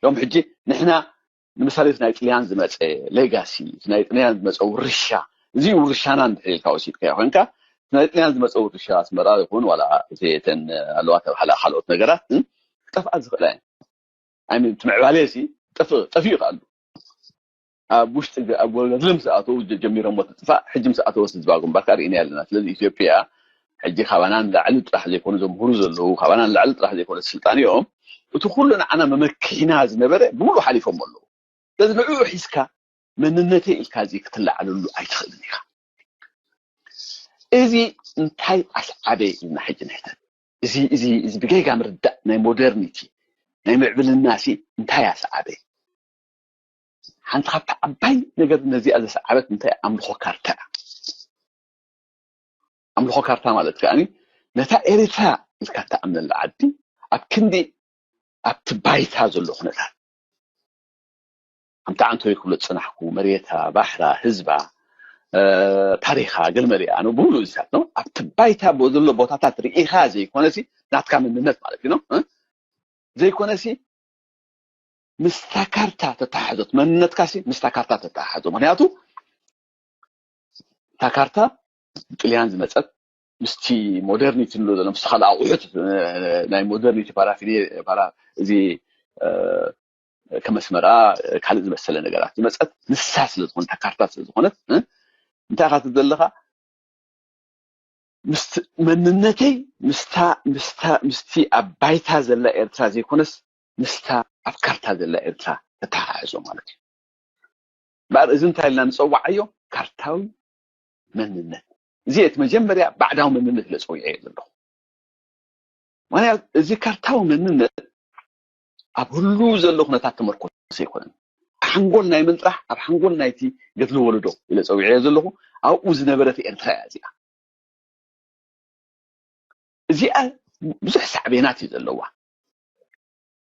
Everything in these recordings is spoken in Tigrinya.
ሎም ሕጂ ንሕና ንምሳሌ እቲ ናይ ጥልያን ዝመፀ ሌጋሲ፣ እቲ ናይ ጥልያን ዝመፀ ውርሻ፣ እዚ ውርሻና እንድሕር ኢልካ ወሲድካዮ ኮይንካ፣ እቲ ናይ ጥልያን ዝመፀ ውርሻ ኣስመራ ይኹን ዋላ እቲ እተን ኣለዋ ተባሃላ ካልኦት ነገራት እ፣ ክጠፍኣ ዝኽእላ እየን። ኣይ ሚን እቲ ምዕባለ ሲ ጠፍ- ጠፊኡ ይኽኣሉ ኣብ ውሽጢ ገ- ኣብ ገድሊ ምስ ኣተው ጀ- ጀሚሮሞ ትጥፋእ ሕጂ ምስ ኣተወ ህዝባ ግንባር ከዓ ርኢና ኣለና። ስለዚ ኢትዮጵያ ሕጂ ካባና ንላዕሊ ጥራሕ ዘይኮኑ ዘምህሩ ዘለዉ ካባና ንላዕሊ ጥራሕ ዘይኮነ ስልጣን እዮም እቲ ኩሉ ንዓና መመክሒና ዝነበረ ብምሉ ሓሊፎም ኣለዉ። ስለዚ ንዕኡ ሒዝካ መንነተይ ኢልካ እዚ ክትለዓለሉ ኣይትኽእልን ኢኻ። እዚ እንታይ ኣስዓበ ኢልና ሕጂ ንሕተት። እዚ እዚ እዚ ብጌጋ ምርዳእ ናይ ሞደርኒቲ ናይ ምዕብልና ሲ እንታይ ኣስዓበ? ሓንቲ ካብቲ ዓባይ ነገር ነዚኣ ዘስዓበት እንታይ ኣምልኾ ካርታ እያ። ኣምልኾ ካርታ ማለት ከኣ ነታ ኤሪትራ ኢልካ እትኣምነላ ዓዲ ኣብ ክንዲ ኣብቲ ባይታ ዘሎ ኩነታት ከምቲ ዓንቶ ይክሎ ዝፅናሕኩ መሬታ፣ ባሕራ፣ ህዝባ፣ ታሪኻ፣ ገልመሊኣ ነው ብሙሉ እዚታት ነው ኣብቲ ባይታ ዘሎ ቦታታት ርኢኻ ዘይኮነሲ ናትካ መንነት ማለት እዩ ነው ዘይኮነሲ ምስታ ካርታ ተተሓሕዞት መንነትካሲ ምስታ ካርታ ተተሓሕዞ ምክንያቱ እታ ካርታ ብጥልያን ዝመፀት ምስቲ ሞደርኒቲ ንብሎ ዘሎ ምስ ካልእ ኣቑሑት ናይ ሞደርኒቲ ፓራፊኒ ፓራ እዚ ከመስመራ ካልእ ዝመሰለ ነገራት ዝመፀት ንሳ ስለ ዝኾነት እታ ካርታ ስለ ዝኾነት እንታይ ኢኻ ትብል ዘለኻ መንነተይ ምስቲ ኣብ ባይታ ዘላ ኤርትራ ዘይኮነስ ምስታ ኣብ ካርታ ዘላ ኤርትራ ተተሓሕዞ ማለት እዩ። እምበኣር እዚ እንታይ ኢልና ንፀዋዓዮ? ካርታዊ መንነት። እዚ እቲ መጀመርያ ባዕዳዊ መንነት ኢለ ፀዊዐዮ ዘለኹ። ምክንያቱ እዚ ካርታዊ መንነት ኣብ ህሉ ዘሎ ኩነታት ተመርኮሰ ኣይኮነን። ሓንጎል ናይ ምንጥራሕ ኣብ ሓንጎል ናይቲ ገድሊ ወለዶ ኢለ ፀዊዐዮ ዘለኹ ኣብኡ ዝነበረት ኤርትራ እያ እዚኣ። እዚኣ ብዙሕ ሳዕቤናት እዩ ዘለዋ።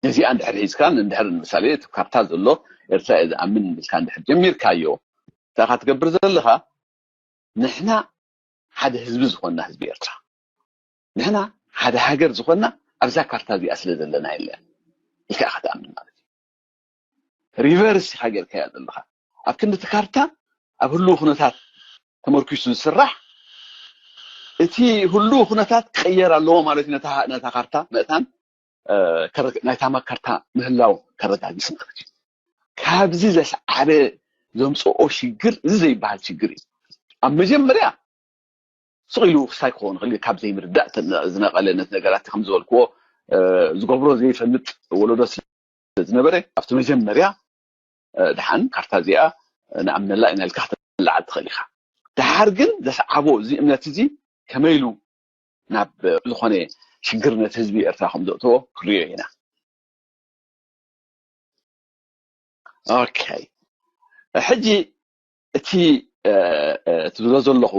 ነዚኣ እንድሕር ሒዝካ እንድሕር ንምሳሌ እቲ ካርታ ዘሎ ኤርትራ እየ ዝኣምን ኢልካ እንድሕር ጀሚርካዮ እንታይ ኢኻ ትገብር ዘለኻ? ንሕና ሓደ ህዝቢ ዝኾንና ህዝቢ ኤርትራ ንሕና ሓደ ሃገር ዝኾንና ኣብዛ ካርታ እዚኣ ስለ ዘለና የለን ኢልካ ኢኻ ትኣምን ማለት እዩ። ሪቨርስ ኢኻ ጌርካያ ዘለኻ ኣብ ክንዲ እቲ ካርታ ኣብ ህልው ኩነታት ተመርኪሱ ዝስራሕ እቲ ህልው ኩነታት ክቕየር ኣለዎ ማለት እዩ። ነታ ካርታ ምእታን ናይታ ካርታ ምህላው ከረጋግጽ ማለት እዩ። ካብዚ ዘስዓበ ዘምፅኦ ሽግር እዚ ዘይበሃል ሽግር እዩ። ኣብ መጀመርያ ስቕ ኢሉ ክሳይ ክኸውን ይኽእል ካብ ዘይምርዳእ ዝነቐለ ነቲ ነገራት ከም ዝበልክዎ ዝገብሮ ዘይፈልጥ ወለዶ ስለዝነበረ ኣብቲ መጀመርያ ድሓን ካርታ እዚኣ ንኣምነላ ኢና ኢልካ ክትለዓል ትኽእል ኢኻ። ድሓር ግን ዘስዓቦ እዚ እምነት እዚ ከመይ ኢሉ ናብ ዝኾነ ሽግር ነቲ ህዝቢ ኤርትራ ከም ዘእተዎ ክንሪኦ ኢና። ኦኬ ሕጂ እቲ ትብሎ ዘለኹ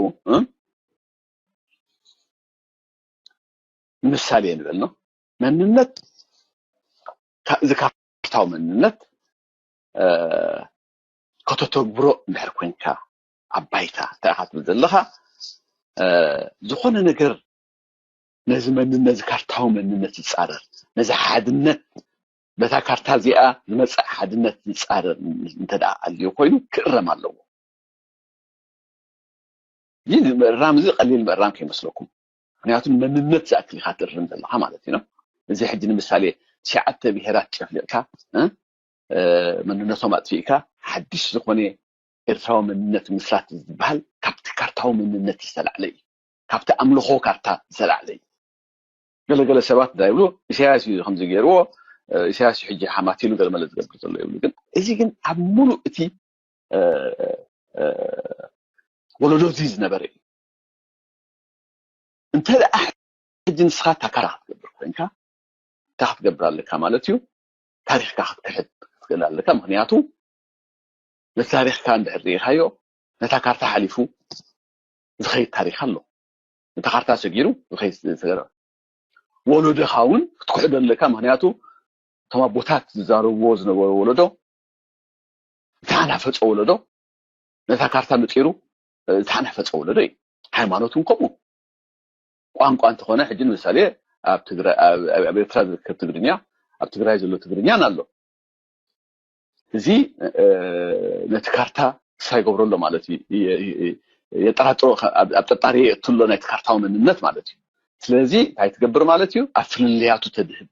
ምሳሌ ንበል ነው መንነት እዚ ካርታዊ መንነት ከተተግብሮ እንድሕር ኮንካ ኣብ ባይታ እንታይ ኢኻ ትብል ዘለኻ ዝኾነ ነገር ነዚ መንነት ነዚ ካርታዊ መንነት ዝፃረር ነዚ ሓድነት በታ ካርታ እዚኣ ዝመፅእ ሓድነት ዝፃረር እንተ ኣልዮ ኮይኑ ክእረም ኣለዎ። ይህ ምእራም እዚ ቀሊል ምእራም ከይመስለኩም ምክንያቱ መንነት ዝኣክል ኢኻ ትእርም ዘለኻ ማለት እዩ። እዚ ሕጂ ንምሳሌ ትሽዓተ ብሄራት ጨፍሊቕካ መንነቶም ኣጥፊእካ ሓድሽ ዝኾነ ኤርትራዊ መንነት ምስራት ዝበሃል ካብቲ ካርታዊ መንነት ዝተላዕለ እዩ። ካብቲ ኣምልኾ ካርታ ዝተላዕለ እዩ። ገለገለ ሰባት እንታይ ይብሉ? ኢሳያስ እዩ ከምዚ ገይርዎ፣ ኢሳያስ እዩ ሕጂ ሓማት ኢሉ ገለመለ ዝገብር ዘሎ ይብሉ። ግን እዚ ግን ኣብ ሙሉእ እቲ ወለዶ እዚ ዝነበረ እዩ። እንተ ደኣ ሕጂ ንስኻ እታ ካራ ክትገብር ኮይንካ እንታይ ክትገብር ኣለካ ማለት እዩ? ታሪኽካ ክትክሕድ ክትክእል ኣለካ። ምክንያቱ ነቲ ታሪኽካ እንድሕር ርኢኻዮ ነታ ካርታ ሓሊፉ ዝኸይድ ታሪኽ ኣሎ። ነታ ካርታ ሰጊሩ ዝኸይድ ዝሰገረ ወለዶኻ እውን ክትክሕዶ ኣለካ። ምክንያቱ እቶም ኣቦታት ዝዛረብዎ ዝነበሩ ወለዶ ዝተሓናፈፀ ወለዶ ነታ ካርታ ምጢሩ ዝተሓናፈፀ ወለዶ እዩ። ሃይማኖት እውን ከምኡ ቋንቋ እንተኾነ ሕጂ ንምሳሌ ኣብ ኤርትራ ዝርከብ ትግርኛ ኣብ ትግራይ ዘሎ ትግርኛን ኣሎ። እዚ ነቲ ካርታ ክሳይ ይገብሮ ኣሎ ማለት እዩ። የጠራጥሮ ኣብ ጠርጣሪ የእትሎ ናይቲ ካርታዊ መንነት ማለት እዩ። ስለዚ እንታይ ትገብር ማለት እዩ? ኣብ ፍልልያቱ ተድህብ።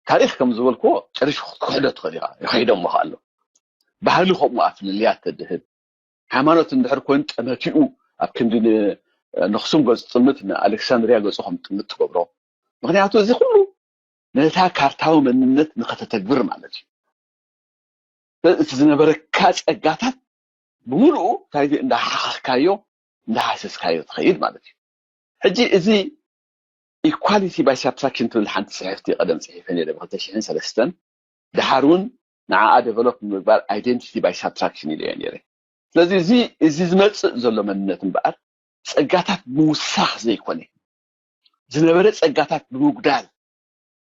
ታሪኽ ከም ዝበልክዎ ጨሪሽ ክትክሕዶ ትኽእል ኢኻ። ይኸይዶ እሞ ኣሎ ባህሊ ከምኡ ኣብ ፍልልያት ተድህብ። ሃይማኖት እንድሕር ኮይኑ ጠመቲኡ ኣብ ክንዲ ንኣኽሱም ገፁ ጥምት ንኣሌክሳንድሪያ ገፁ ከም ጥምት ትገብሮ። ምክንያቱ እዚ ኩሉ ነታ ካርታዊ መንነት ንኸተተግብር ማለት እዩ። እቲ ዝነበረካ ፀጋታት ብምሉኡ እንታይ እንዳሓኸኽካዮ እንዳሃሰስካዮ ትኸይድ ማለት እዩ። ሕጂ እዚ equality by subtraction ትብል ሓንቲ ፅሕፍቲ ቀደም ፅሒፈ ነይረ ብ ክልተ ሽሕን ሰለስተን። ደሓር እውን ንዓኣ develop ንምግባር identity by subtraction ኢለዮ ነይረ። ስለዚ እዚ እዚ ዝመፅእ ዘሎ መንነት እምበኣር ፀጋታት ምውሳኽ ዘይኮነ ዝነበረ ፀጋታት ብምጉዳል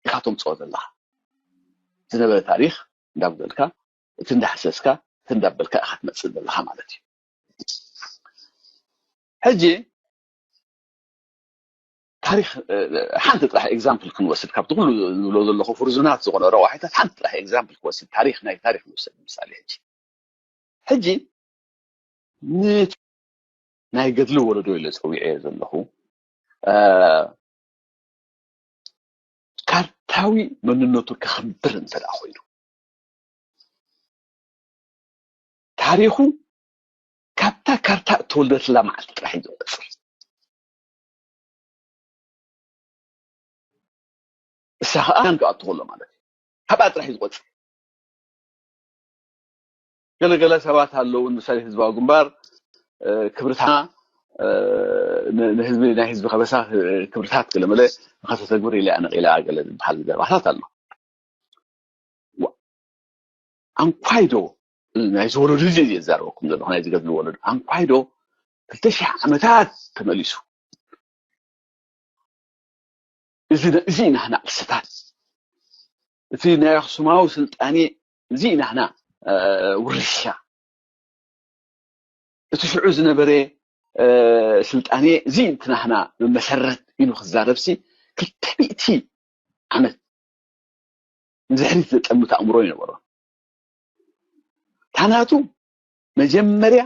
ኢኻ ተምፅኦ ዘለኻ። ዝነበረ ታሪኽ እንዳጉደልካ እቲ እንዳሕሰስካ እቲ እንዳበልካ ኢኻ ትመፅእ ዘለኻ ማለት እዩ። ሕጂ ታሪኽ ሓንቲ ጥራሕ example ክንወስድ ካብቲ ኩሉ ዝብሎ ዘለኹ ፍርዙናት ዝኾነ ረዋሒታት ሓንቲ ጥራሕ example ክወስድ ታሪኽ ናይ ታሪኽ ንወስድ ምሳሌ ሕጂ ሕጂ ን ናይ ገድሊ ወለዶ ኢለ ፀዊዐዮ ዘለኹ ካርታዊ መንነቱ ከኽብር እንተ ደኣ ኮይኑ ታሪኹ ካብታ ካርታ እተወልደትላ መዓልቲ ጥራሕ እዩ ዝቆፅር። እሳ ከዓ ን ክኣቱ ከሎ ማለት እዩ ካብኣ ጥራሕ እዩ ዝቆፅር። ገለገለ ሰባት ኣለዉ ምሳሌ ህዝባዊ ግንባር ክብርታ ንህዝቢ ናይ ህዝቢ ከበሳ ክብርታት ገለመለ ንኸተተግብር ኢለ ኣነቂላ ገለ ዝበሃል ዘረባታት ኣሎ። ኣንኳይዶ ናይ ዝወለዱ እዚ እየ ዝዛረበኩም ዘለኹ ናይ ዝገድሉ ወለዱ ኣንኳይዶ ክልተ ሽሕ ዓመታት ተመሊሱ እዚ ናህና ቅርስታት እቲ ናይ ኣክሱማዊ ስልጣኔ እዚ ናህና ውርሻ እቲ ሽዑ ዝነበረ ስልጣኔ እዚ እቲ ናህና መመሰረት ኢሉ ክዛረብሲ ክልተ ሚእቲ ዓመት ንድሕሪት ዘጠምት ኣእምሮ ይነበሮ። ታናቱ መጀመርያ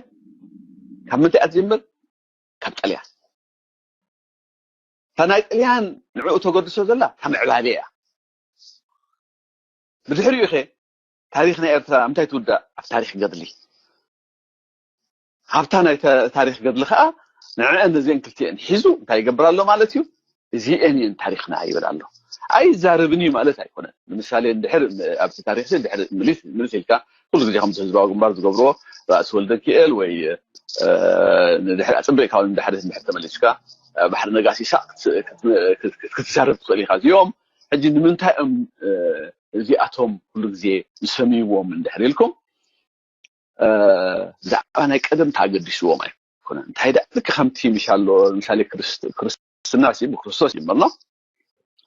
ካብ ምንታይ እያ ትጀምር? ካብ ጥልያን። እታ ናይ ጥልያን ንዕኡ ተገድሶ ዘላ እታ ምዕባለ እያ። ብድሕሪኡ ኸ ታሪኽ ናይ ኤርትራ ኣብ ምንታይ ትውዳእ? ኣብ ታሪኽ ገድሊ። ሃብታ ናይ ታሪኽ ገድሊ ከዓ ንዕአን ነዚአን ክልቲአን ሒዙ እንታይ ይገብር ኣሎ ማለት እዩ? እዚአን እየን ታሪኽና ይብል ኣሎ። ኣይዛረብን እዩ ማለት ኣይኮነን። ንምሳሌ እንድሕር ኣብቲ ታሪኽ እንድሕር ምልስ ኢልካ ኩሉ ግዜ ከምዚ ህዝባዊ ግንባር ዝገብርዎ ራእሲ ወልደንኪኤል ወይ ንድሕር ኣፅበይካ ንድሕር እንድሕር ተመሊስካ ባሕሪ ነጋሲ ሳቅ ክትዛረብ ትኽእል ኢኻ። እዚኦም ሕጂ ንምንታይ እዮም እዚኣቶም ኩሉ ግዜ ዝሰምይዎም እንድሕር ኢልኩም ብዛዕባ ናይ ቀደም ተገዲስዎም ኣይኮነን። እንታይ ደኣ ልክ ከምቲ ምሻሎ ምሳሌ ክርስትና ሲ ብክርስቶስ ይመርኖ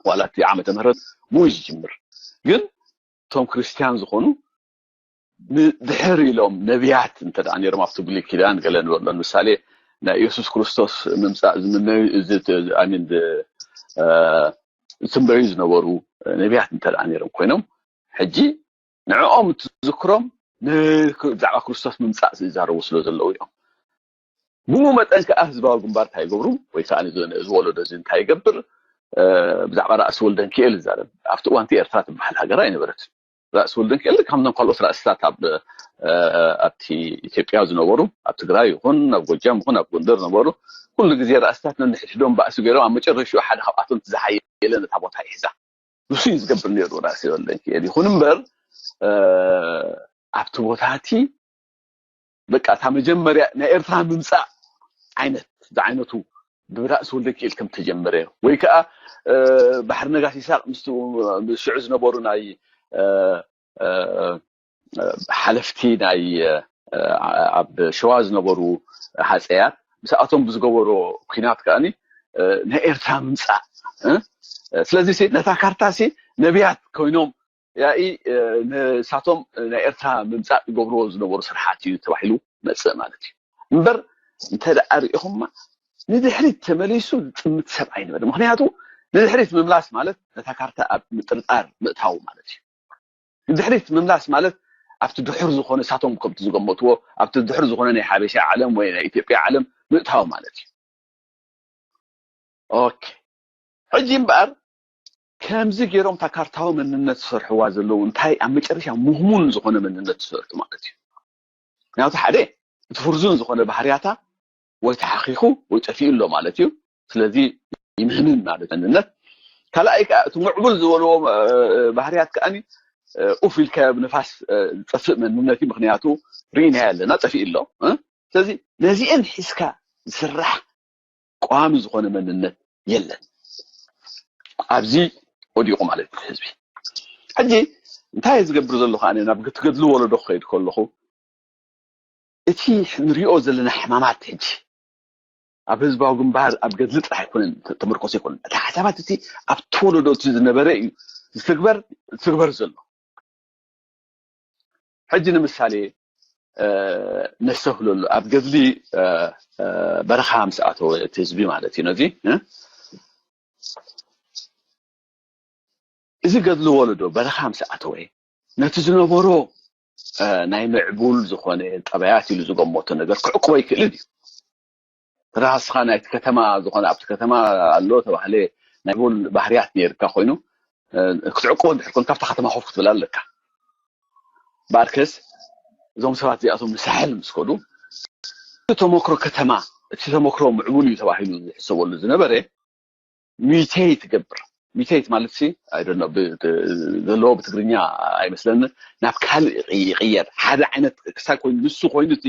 ዋላ እቲ ዓመተ ምህረት ብኡ ዝጅምር ግን እቶም ክርስትያን ዝኾኑ ንድሕር ኢሎም ነቢያት እንተ ደኣ ነይሮም ኣብቲ ብሉይ ኪዳን ገለ ንበሎ ምሳሌ ናይ ኢየሱስ ክርስቶስ ምምፃእ ዝምነዩ እዚ ኣሚን ዝትንበዩ ዝነበሩ ነቢያት እንተ ደኣ ነይሮም ኮይኖም ሕጂ ንዕኦም እትዝክሮም ብዛዕባ ክርስቶስ ምምፃእ ዝዛረቡ ስለ ዘለዉ እዮም። ብኡ መጠን ከዓ ህዝባዊ ግንባር እንታይ ይገብሩ ወይ ከዓ ዝወለዶ እዚ እንታይ ይገብር ብዛዕባ ራእሲ ወልደንኪኤል ይዛረብ ኣብቲ እዋንቲ ኤርትራ ትበሃል ሃገር ኣይነበረት ራእሲ ወልደንኪኤል ከምዞም ካልኦት ራእስታት ኣብ ኣብቲ ኢትዮጵያ ዝነበሩ ኣብ ትግራይ ይኹን ኣብ ጎጃም ይኹን ኣብ ጎንደር ነበሩ ኩሉ ግዜ ራእስታት ነንሕድሕዶም ባእሲ ገይሮም ኣብ መጨረሽኡ ሓደ ካብኣቶም ዝሓየለ ነታ ቦታ ይሕዛ ንሱ እዩ ዝገብር ነይሩ ራእሲ ወልደንኪኤል ይኹን እምበር ኣብቲ ቦታ እቲ በቃ እታ መጀመርያ ናይ ኤርትራ ምምፃእ ዓይነት ዝዓይነቱ ብራእሲ ወልደኪኤል ከም ተጀመረ ወይ ከዓ ባሕሪ ነጋሲ ይስሐቅ ምስ ሽዑ ዝነበሩ ናይ ሓለፍቲ ናይ ኣብ ሸዋ ዝነበሩ ሃፀያት ምስኣቶም ብዝገበሮ ኩናት ከዓኒ ናይ ኤርትራ ምምፃእ ስለዚ ነታ ካርታ ነቢያት ኮይኖም ያኢ ንሳቶም ናይ ኤርትራ ምምፃእ ዝገብርዎ ዝነበሩ ስርሓት እዩ ተባሂሉ መፅእ ማለት እዩ እምበር እንተ ደኣ ርኢኹማ ንድሕሪት ተመሊሱ ዝጥምት ሰብ ኣይነበረ ምክንያቱ ንድሕሪት ምምላስ ማለት ነታ ካርታ ኣብ ምጥርጣር ምእታው ማለት እዩ ድሕሪት ምምላስ ማለት ኣብቲ ድሑር ዝኾነ፣ እሳቶም ከምቲ ዝገመትዎ ኣብቲ ድሑር ዝኾነ ናይ ሓበሻ ዓለም ወይ ናይ ኢትዮጵያ ዓለም ምእታው ማለት እዩ። ኦኬ፣ ሕጂ እምበኣር ከምዚ ገይሮም እታ ካርታዊ መንነት ዝሰርሕዋ ዘለዉ እንታይ ኣብ መጨረሻ ምህሙን ዝኾነ መንነት ዝሰርሑ ማለት እዩ። ምክንያቱ ሓደ እቲ ፍርዙን ዝኾነ ባህርያታ ወይ ተሓኺኹ ወይ ጠፊኡ ኣሎ ማለት እዩ። ስለዚ ይምህንን ማለት መንነት። ካልኣይ ከዓ እቲ ምዕቡል ዝበልዎ ባህርያት ከዓኒ ኡፍ ኢልካ ብንፋስ ዝጠፍእ መንነት እዩ። ምክንያቱ ርኢናዮ ኣለና፣ ጠፊኡ ኣሎ። ስለዚ ነዚአን ሒዝካ ዝስራሕ ቀዋሚ ዝኾነ መንነት የለን። ኣብዚ ወዲቑ ማለት ህዝቢ ሕጂ እንታይ ዝገብር ዘሎ ከዓ ናብ ትገድሉ ወለዶ ክኸይድ ከለኹ እቲ ንሪኦ ዘለና ሕማማት ሕጂ ኣብ ህዝባዊ ግንባር ኣብ ገድሊ ጥራሕ ኣይኮነን ተመርኮሰ ኣይኮነን። እቲ ሓሳባት እቲ ኣብቲ ወለዶ እቲ ዝነበረ እዩ ዝትግበር ዝትግበር ዘሎ። ሕጂ ንምሳሌ ነስተብህለሉ ኣብ ገድሊ በረኻ ምስ ኣተወ እቲ ህዝቢ ማለት እዩ ነዚ እዚ ገድሊ ወለዶ በረኻ ምስ ኣተወ ነቲ ዝነበሮ ናይ ምዕቡል ዝኾነ ጠባያት ኢሉ ዝገመቶ ነገር ክዕቅቦ ይክእልን እዩ። ተራስኻ ናይቲ ከተማ ዝኾነ ኣብቲ ከተማ ኣሎ ተባህለ ናይ ምዕቡል ባህርያት ነይርካ ኮይኑ ክትዕቅቦ እንድሕር ኮን ካብታ ከተማ ኮፍ ክትብል ኣለካ። ባርከስ እዞም ሰባት እዚኣቶም ንሳሕል ምስ ከዱ ተመክሮ ከተማ እቲ ተመክሮ ምዕቡል እዩ ተባሂሉ ዝሕሰበሉ ዝነበረ ሚቴይት ትገብር። ሚቴይት ማለት ሲ ዘሎ ብትግርኛ ኣይመስለኒ ናብ ካልእ ይቕየር። ሓደ ዓይነት ክሳብ ኮይኑ ንሱ ኮይኑ እቲ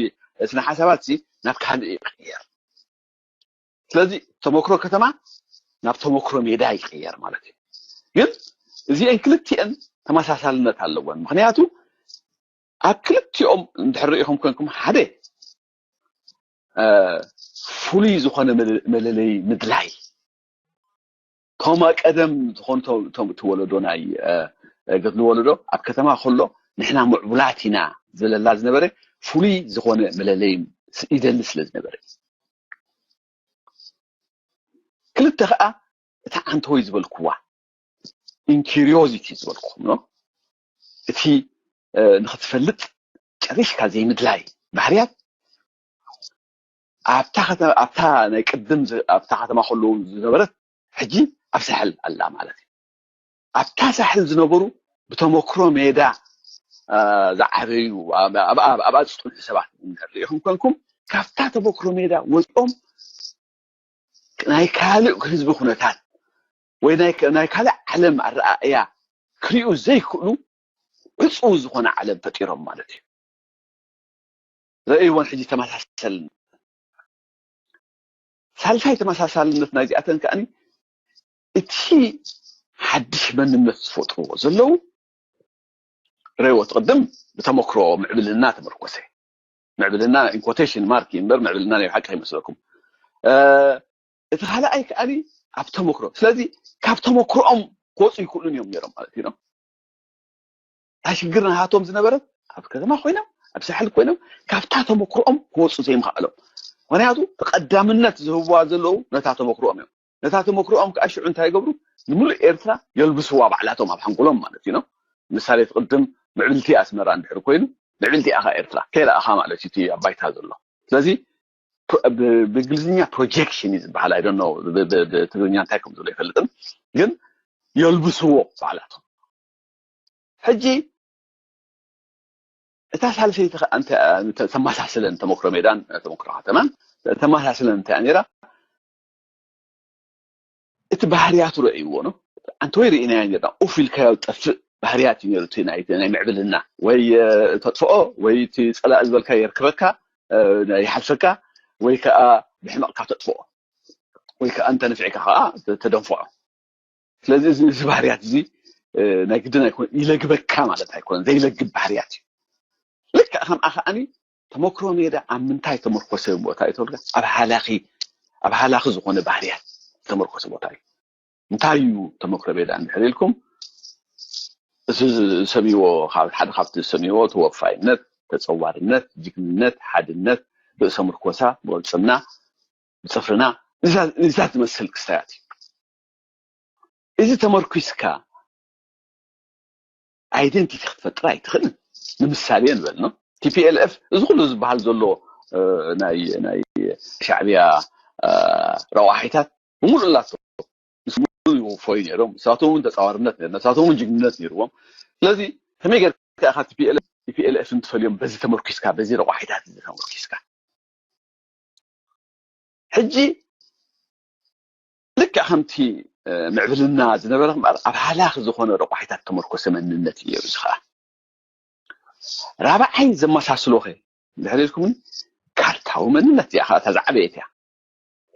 ስነ ሓሳባት ሲ ናብ ካልእ ይቕየር። ስለዚ ተመክሮ ከተማ ናብ ተመክሮ ሜዳ ይቕየር ማለት እዩ። ግን እዚአን ክልቲአን ተመሳሳልነት ኣለወን። ምክንያቱ ኣብ ክልቲኦም እንድሕር ርኢኹም ኮንኩም ሓደ ፍሉይ ዝኾነ መለለይ ምድላይ ቶማ ቀደም ዝኾኑ እቲ ወለዶ ናይ ገድሊ ወለዶ ኣብ ከተማ ከሎ ንሕና ምዕቡላት ኢና ዝብለላ ዝነበረ ፍሉይ ዝኾነ መለለይ ይደሊ ስለ ዝነበረ ክልተ ከዓ እታ ዓንተወይ ዝበልኩዋ ኢንኪሪዮዚቲ ዝበልኩኹም ኖ እቲ ንክትፈልጥ ጨሪሽካ ዘይምድላይ ባህርያት ኣብታ ናይ ቅድም ኣብታ ከተማ ከለዉ ዝነበረት ሕጂ ኣብ ሳሕል ኣላ ማለት እዩ። ኣብታ ሳሕል ዝነበሩ ብተመክሮ ሜዳ ዝዓበዩ ኣብኣ ዝፅንሑ ሰባት ሪኢኹም ኮንኩም ካብታ ተመክሮ ሜዳ ወፂኦም ናይ ካልእ ህዝቢ ኩነታት ወይ ናይ ካልእ ዓለም ኣረኣእያ ክሪኡ ዘይክእሉ ዕፁው ዝኾነ ዓለም ፈጢሮም ማለት እዩ። ረእይዎን ሕጂ ተመሳሰልን ሳልሳይ ተመሳሳልነት ናይዚኣተን ከዓኒ እቲ ሓድሽ መንነት ዝፈጥርዎ ዘለዉ ረእይዎ ትቕድም ብተመክሮ ምዕብልና ተመርኮሰ ምዕብልና ኢንኮቴሽን ማርክ እምበር ምዕብልና ናይ ሓቂ ይመስለኩም እቲ ካልኣይ ከዓኒ ኣብ ተመክሮ ስለዚ ካብ ተመክሮኦም ክወፁ ይክእሉን እዮም ነይሮም ማለት እዩ እታ ሽግር ናሃቶም ዝነበረት ኣብ ከተማ ኮይኖም ኣብ ሳሕል ኮይኖም ካብታ ተመክሮኦም ክወፁ ዘይምኽኣሎም ምክንያቱ ተቐዳምነት ዝህብዋ ዘለዉ ነታ ተመክሮኦም እዮም ነታ ተመክሮኦም ከዓ ሽዑ እንታይ ይገብሩ ንምሉእ ኤርትራ የልብስዋ ባዕላቶም ኣብ ሓንጎሎም ማለት እዩ ምሳሌ ትቅድም ምዕብልቲ ኣስመራ እንድሕር ኮይኑ ምዕብልቲ ኣኻ ኤርትራ ከይረኣኻ ማለት እዩ እቲ ኣብ ባይታ ዘሎ ስለዚ ብእንግሊዝኛ ፕሮጀክሽን እዩ ዝበሃል ኣይደኖ ብትግርኛ እንታይ ከም ዝብሎ ይፈልጥን ግን የልብስዎ ባዕላቶም ሕጂ እታ ሳልሰይቲ ተመሳስለን ተመክሮ ሜዳን ተመክሮ ከተማን ተመሳስለን እንታይ ነራ እቲ ባህርያቱ ረእይዎ ነው ኣንተ ወይ ርኢናዮ ነርና ኡፍ ኢልካዮ ጠፍእ ባህርያት እዩ ነሩ ናይ ምዕብልና ወይ ተጥፍኦ ወይ እቲ ፀላእ ዝበልካ የርክበካ ይሓልፈካ ወይ ከዓ ብሕመቕካ ተጥፍኦ ወይ ከዓ እንተ ንፍዕካ ከዓ ተደንፍዖ ስለዚ እዚ ባህርያት እዚ ናይ ግድን ኣይኮነ ይለግበካ ማለት ኣይኮነ ዘይለግብ ባህርያት እዩ ልክዕ ከምኣ ከዓኒ ተመክሮ ሜዳ ኣብ ምንታይ ተመርኮሰ ቦታ እዩ ተብልካ ኣብ ሃላኺ ኣብ ሃላኺ ዝኾነ ባህርያት ዝተመርኮሰ ቦታ እዩ እንታይ እዩ ተመክሮ ሜዳ እንድሕር ኢልኩም እዚ ዝሰሚዎ ሓደ ካብቲ ዝሰሚዎ ተወፋይነት ተፀዋርነት ጅግንነት ሓድነት ርእሰ ምርኮሳ ብቅልፅምና ብፅፍርና እዛ ዝመስል ክስታያት እዩ እዚ ተመርኪስካ ኣይደንቲቲ ክትፈጥር ኣይትኽእልን። ንምሳሌ ንበል ነው ቲፒኤልኤፍ እዚ ኩሉ ዝበሃል ዘሎ ናይ ናይ ሻዕቢያ ረዋሒታት ብምሉእ ላቶ ምስ ሙሉ ይወፈዩ ነይሮም። ንሳቶም እውን ተፃዋርነት ነይሩ፣ ንሳቶም እውን ጅግንነት ነይርዎም። ስለዚ ከመይ ጌርካ ኢኻ ቲፒኤልኤፍ እንትፈልዮም በዚ ተመርኪስካ፣ በዚ ረቋሒታት እዚ ተመርኪስካ ሕጂ ልክዕ ከምቲ ምዕብልና ዝነበረ እምበኣር ኣብ ሃላኺ ዝኾነ ረቋሒታት ተመርኮሰ መንነት እዩ እዚ ከዓ። ራብዓይ ዘመሳስሎኸ እንድሕር ኢልኩምኒ ካርታዊ መንነት እያ እታ ዝዓበየት እያ።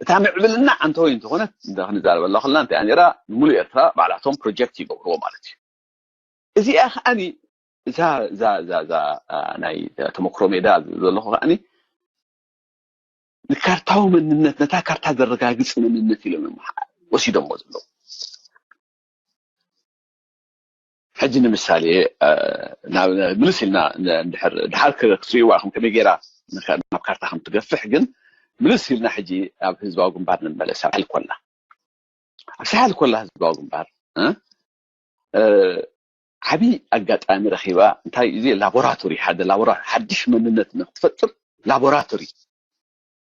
እታ ምዕብልና ዓንተወይ እንተኾነት እንተ ክንዛረበላ ከለና እንታይ ነራ ንሙሉእ ኤርትራ ባዕላቶም ፕሮጀክት ይገብርዎ ማለት እዩ። እዚኣ ከዓኒ እዛ እዛ እዛ እዛ ናይ ተመክሮ ሜዳ ዘለኹ ከዓኒ ንካርታዊ መንነት ነታ ካርታ ዘረጋግፅ መንነት ኢሎም እዮም ወሲዶሞ ዘለዉ። ሕጂ ንምሳሌ ምልስ ኢልና ድሓር ክትሪእዋ ኢኹም ከመይ ገይራ ናብ ካርታ ከም ትገፍሕ። ግን ምልስ ኢልና ሕጂ ኣብ ህዝባዊ ግንባር ንመለስ። ኣብ ሳሕል ኮላ ኣብ ሳሕል ኮላ ህዝባዊ ግንባር ዓብዪ ኣጋጣሚ ረኺባ። እንታይ እዚ ላቦራቶሪ ሓደ ሓድሽ መንነት ንክትፈጥር ላቦራቶሪ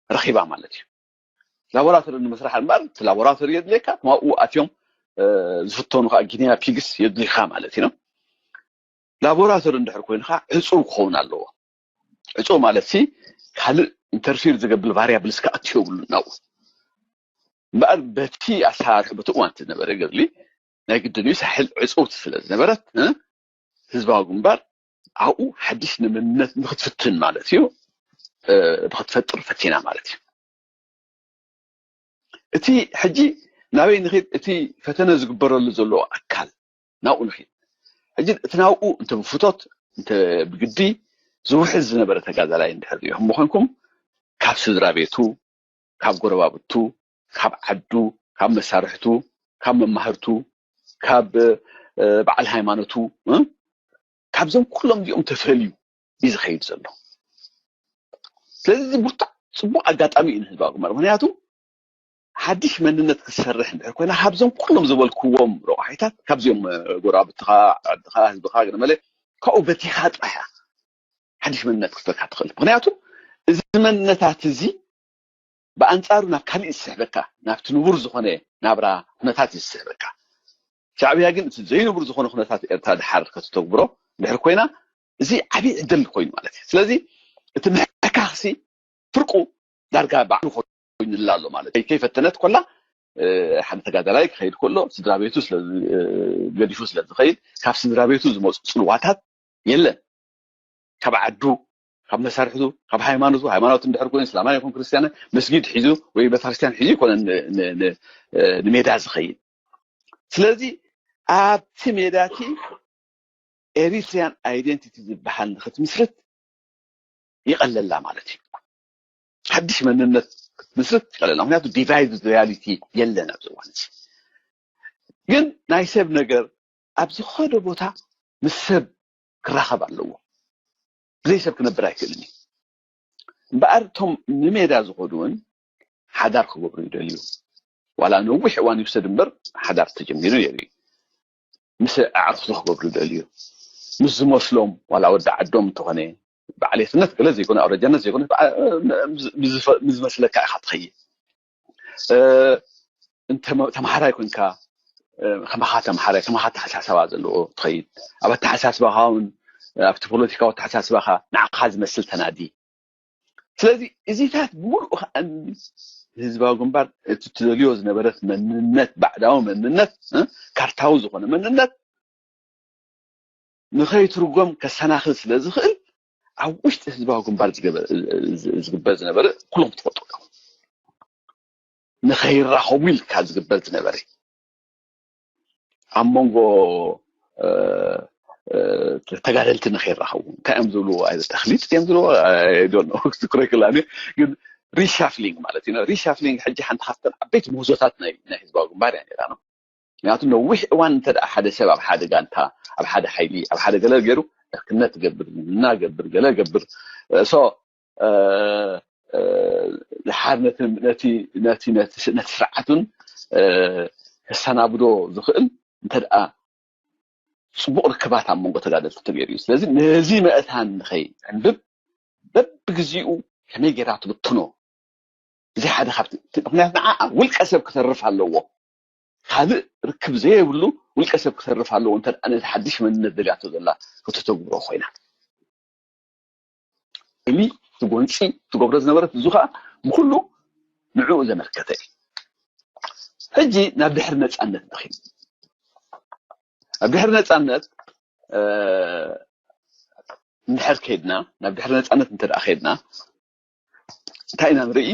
ረኺባ ማለት እዩ። ላቦራቶሪ ንምስራሕ እምበር እቲ ላቦራቶሪ የድልየካ፣ ማኡ ኣትዮም ዝፍተኑ ከዓ ጊኒያ ፒግስ የድልዩካ ማለት እዩ። ላቦራቶሪ እንድሕር ኮይኑ ከዓ ዕፁው ክኸውን ኣለዎ። ዕፁው ማለት ሲ ካልእ ኢንተርፊር ዝገብር ቫሪያብልስ ክኣቱ የብሉ ናብኡ። እምበኣር በቲ ኣሰራርሑ በቲ እዋን ዝነበረ ገድሊ ናይ ግድን እዩ። ሳሕል ዕፅውቲ ስለ ዝነበረት ህዝባዊ ግንባር ኣብኡ ሓድሽ ንመንነት ንክትፍትን ማለት እዩ ንክትፈጥር ፈቲና ማለት እዩ። እቲ ሕጂ ናበይ ንኺድ? እቲ ፈተነ ዝግበረሉ ዘሎ ኣካል ናብኡ ንኺድ። ሕጂ እቲ ናብኡ እንተ ብፍቶት እንተ ብግዲ ዝውሕዝ ዝነበረ ተጋዳላይ እንድሕር ሪኢኹም ኮይንኩም ካብ ስድራ ቤቱ፣ ካብ ጎረባብቱ፣ ካብ ዓዱ፣ ካብ መሳርሕቱ፣ ካብ መማህርቱ፣ ካብ በዓል ሃይማኖቱ፣ ካብዞም ኩሎም እዚኦም ተፈልዩ እዩ ዝኸይድ ዘሎ። ስለዚ እዚ ብርቱዕ ፅቡቅ ኣጋጣሚ እዩ ንህዝባዊ ግንባር። ምክንያቱ ሓድሽ መንነት ክትሰርሕ እንድሕር ኮይና ካብዞም ኩሎም ዝበልክዎም ረቋሒታት ካብዚኦም ጎረባብትኻ፣ ዓድኻ፣ ህዝብኻ ገለ መለ ካብኡ በቲኻ ጥራሕ እያ ሓድሽ መንነት ክትፈጥራ ትኽእል። ምክንያቱ እዚ መንነታት እዚ ብኣንፃሩ ናብ ካሊእ ዝስሕበካ ናብቲ ንቡር ዝኾነ ናብራ ኩነታት እዩ ዝስሕበካ። ሻዕብያ ግን እቲ ዘይንቡር ዝኾነ ኩነታት ኤርትራ ድሓር ከተተግብሮ ድሕር ኮይና እዚ ዓብዪ ዕድል ኮይኑ ማለት እዩ። ስለዚ እቲ ምሕካኽሲ ፍርቁ ዳርጋ ባዕሉ ኮይኑላ ኣሎ ማለት እዩ። ከይፈተነት ኮላ ሓደ ተጋዳላይ ክኸይድ ከሎ ስድራ ቤቱ ገዲፉ ስለ ዝኸይድ ካብ ስድራ ቤቱ ዝመፁ ፅልዋታት የለን። ካብ ዓዱ፣ ካብ መሳርሕቱ፣ ካብ ሃይማኖቱ፣ ሃይማኖት እንድሕር ኮይኑ እስላማይ ይኹን ክርስትያን መስጊድ ሒዙ ወይ ቤተክርስትያን ሒዙ ይኮነ ንሜዳ ዝኸይድ። ስለዚ ኣብቲ ሜዳ እቲ ኤሪትሪያን ኣይደንቲቲ ዝበሃል ንክትምስርት ይቐለላ ማለት እዩ። ሓድሽ መንነት ክትምስርት ይቐለላ። ምክንያቱ ዲቫይድ ሪያሊቲ የለን ኣብዚ እዋን እዚ። ግን ናይ ሰብ ነገር ኣብ ዝኸዶ ቦታ ምስ ሰብ ክራኸብ ኣለዎ። ብዘይ ሰብ ክነብር ኣይክእልን እዩ። እምበኣር እቶም ንሜዳ ዝኸዱ እውን ሓዳር ክገብሩ ይደልዩ። ዋላ ነዊሕ እዋን ይውሰድ እምበር ሓዳር ተጀሚሩ ነይሩ እዩ። ምስ ኣዕርኽቱ ክገብሩ ይደልዩ። ምስ ዝመስሎም ዋላ ወዲ ዓዶም እንተኾነ ብዓሌትነት ገለ ዘይኮነ ኣውረጃነት ዘይኮነ ምስ ዝመስለካ ኢኻ ትኸይድ። እንተ ተምሃራይ ኮንካ ከማኻ ተምሃራይ ከማኻ ኣተሓሳሰባ ዘለዎ ትኸይድ። ኣብ ኣተሓሳስባኻ እውን ኣብቲ ፖለቲካዊ ኣተሓሳስባኻ ንዓኻ ዝመስል ተናዲ። ስለዚ እዚታት ብምሉእ ከዓ ህዝባዊ ግንባር እቲ ትደልዮ ዝነበረት መንነት ባዕዳዊ መንነት ካርታዊ ዝኾነ መንነት ንኸይትርጎም ከሰናኽል ስለ ዝኽእል ኣብ ውሽጢ ህዝባዊ ግንባር ዝግበር ዝነበረ ኩሎም ትፈልጡ ንኸይራኸቡ ኢልካ ዝግበር ዝነበረ ኣብ መንጎ ተጋደልቲ ንኸይራኸቡ እንታይ እዮም ዝብልዎ? ተኽሊጥ እዮም ዝብልዎ? ዝክረክላ ግን ሪሻፍሊንግ ማለት እዩ። ሪሻፍሊንግ ሕጂ ሓንቲ ካብተን ዓበይቲ ምህዞታት ናይ ህዝባዊ ግንባር እያ ነራ ነው። ምክንያቱ ነዊሕ እዋን እንተ ሓደ ሰብ ኣብ ሓደ ጋንታ ኣብ ሓደ ሓይሊ ኣብ ሓደ ገለ ገይሩ ክነት ገብር እና ገብር ገለ ገብር ድሓር ነቲ ስርዓቱን ከሰናብዶ ዝኽእል እንተ ደኣ ፅቡቕ ርክባት ኣብ መንጎ ተጋደልቲ ተገይሩ እዩ። ስለዚ ነዚ መእታን ንኸይዕንብብ በብግዜኡ ከመይ ጌራ ትብትኖ? እዚ ሓደ ካብቲ፣ ምክንያቱ ንዓ ውልቀ ሰብ ክተርፍ ኣለዎ። ካልእ ርክብ ዘየብሉ ውልቀ ሰብ ክተርፍ ኣለዎ። እንተ ነቲ ሓድሽ መንነት ደልያቶ ዘላ ከተተግብሮ ኮይና፣ እሊ ትጎንፂ ትገብሮ ዝነበረት፣ እዚ ከዓ ብኩሉ ንዕኡ ዘመልከተ እዩ። ሕጂ ናብ ድሕሪ ነፃነት ንኺድ። ኣብ ድሕሪ ነፃነት እንድሕር ከይድና፣ ናብ ድሕሪ ነፃነት እንተ ደኣ ከይድና፣ እንታይ ኢና ንርኢ?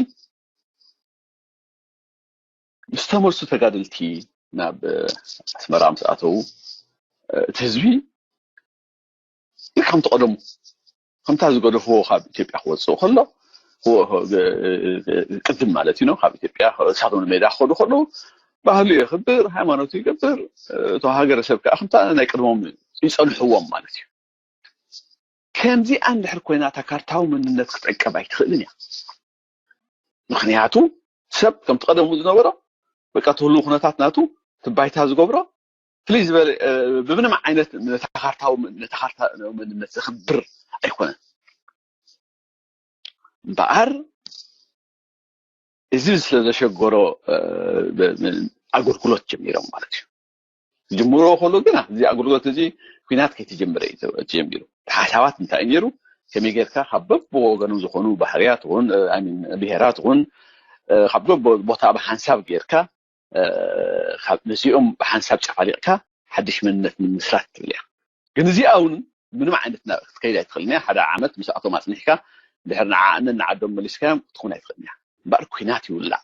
ምስ ተመልሱ ተጋደልቲ ናብ ኣስመራ ምስ ኣተዉ፣ እቲ ህዝቢ ከምቲ ቀደሙ፣ ከምታ ዝገደፍዎ ካብ ኢትዮጵያ ክወፅእ ከሎ፣ ቅድም ማለት እዩ፣ ካብ ኢትዮጵያ እሳቶም ንሜዳ ክኸዱ ከለዉ ባህሉ የኽብር፣ ሃይማኖቱ ይገብር። እቶም ሃገረሰብ ከዓ ከምታ ናይ ቅድሞም ይፀንሕዎም ማለት እዩ። ከምዚኣ እንድሕር ኮይና እታ ካርታዊ መንነት ክትዕቀብ ኣይትኽእልን እያ። ምክንያቱ ሰብ ከምቲ ቀደሙ ዝነበሮ በቃ ትህሉ ኩነታት ናቱ ትባይታ ዝገብሮ ፍልይ ዝበለ ብምንም ዓይነት ነታ ካርታዊ ነታ ካርታ መንነት ዘኽብር ኣይኮነን። እምበኣር እዚ ስለ ዘሸገሮ ኣገልግሎት ጀሚሮም ማለት እዩ። ዝጅምሮ ከሎ ግና እዚ ኣገልግሎት እዚ ኩናት ከይተጀመረ እዩ ተጀሚሩ። ሓሳባት እንታይ እዩ ነይሩ? ከመይ ጌርካ ካብ በብወገኑ ዝኾኑ ባህርያት እውን ብሄራት እውን ካብ በቦታ ብሓንሳብ ጌርካ ነዚኦም ብሓንሳብ ጨፋሊቕካ ሓድሽ መንነት ንምስራት ትብል እያ። ግን እዚኣ እውን ምንም ዓይነት ክትከይድ ኣይትኽእልን እያ። ሓደ ዓመት ምስኣቶም ኣፅኒሕካ ድሕር ንዓኣንን ንዓዶም መሊስካዮም ክትኾን ኣይትኽእልን እያ። እምበኣር ኩናት ይውላዕ።